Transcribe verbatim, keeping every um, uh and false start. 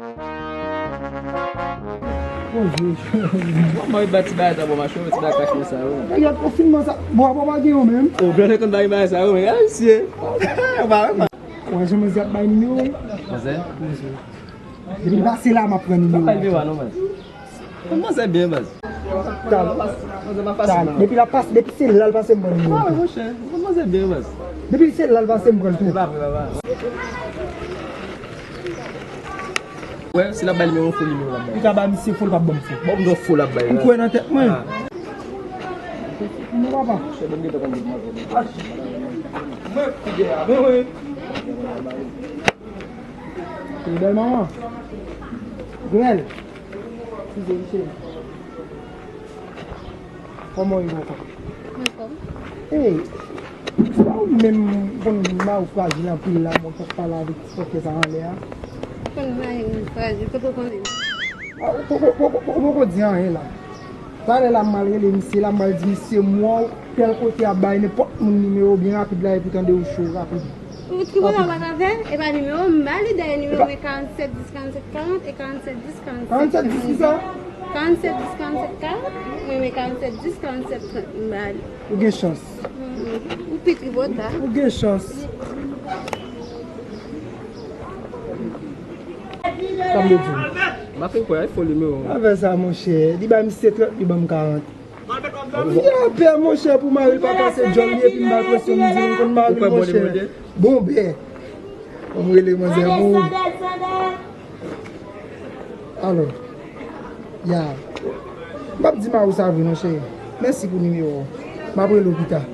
Bon, mwen ba ti bagay sa bon, machin, ti bagay kach mwen sa yo. Nèg yo konfinman sa. Bon, apa pa gen yo menm? O, blan konn bay bagay sa yo, men gade misye. Ou pa wè, man. Wè, jan manzè ap bay nimewo. Manzè? Depi l pase la, m ap pran nimewo. Bay nimewo a non, man. Ou manzè byen, baz. Tal. Manzè pa fasil, non. Depi la pase, depi se la l pase, m pran nimewo. Ah, wi, monchè. Ou manzè byen, baz. Depi se la l pase, m pran l tou. Se pa vre, papa. Wè, si l ap bay nimewo, fo nimewo l ap bay. Li ka ba misye fo, l p ap ban m fo. Bon, m di w fo l ap bay, m kwè nan tèt mwen. Ah. Non, papa. Monchè, ban m gen tan konn manzè. Mwen, fidèl la, men wi. E bèl manman. Gwen. Eskize m, cheri. Kòman w ye, papa? Mwen fòm. Ey, se pa ou menm konn mari w frajil anpil la, mwen k ap pale avèk ti fòkè sa anlè a? Konn mari m frajil, kote w konnen? Ah, ou poko, poko, poko, poko di anyen la. Talè la, m al rele misye la, m al di misye, mwen, tèl kote ap bay nenpòt moun nimewo byen rapid la, epi w tande ou cho rapid. Ou twouve w pa t avè, e pa nimewo m ba li, dèyè nimewo mwen karannsèt dis karannsèt karant e karannsèt dis karannsèt dis ki sa? Karannsèt dis karannsèt karant, mwen men karannsèt dis karannsèt trant m ba li. Ou gen chans. Mhm. Ou pi tripotay. Ou gen chans. Sa m te di w. M pa fin kwè, e fo nimewo. Avè sa, monchè. Li bay misye trant, li ban m karant. Li apè, monchè, pou mari l pa pase djòl li, epi m ba l presyon, m di l m konn mari l, monchè. Bonbè. Fò m rele manzè pou ou. Alò, ya. M p ap di mari w sa vre non, cheri. Mèsi pou nimewo w. M ap rele w pita.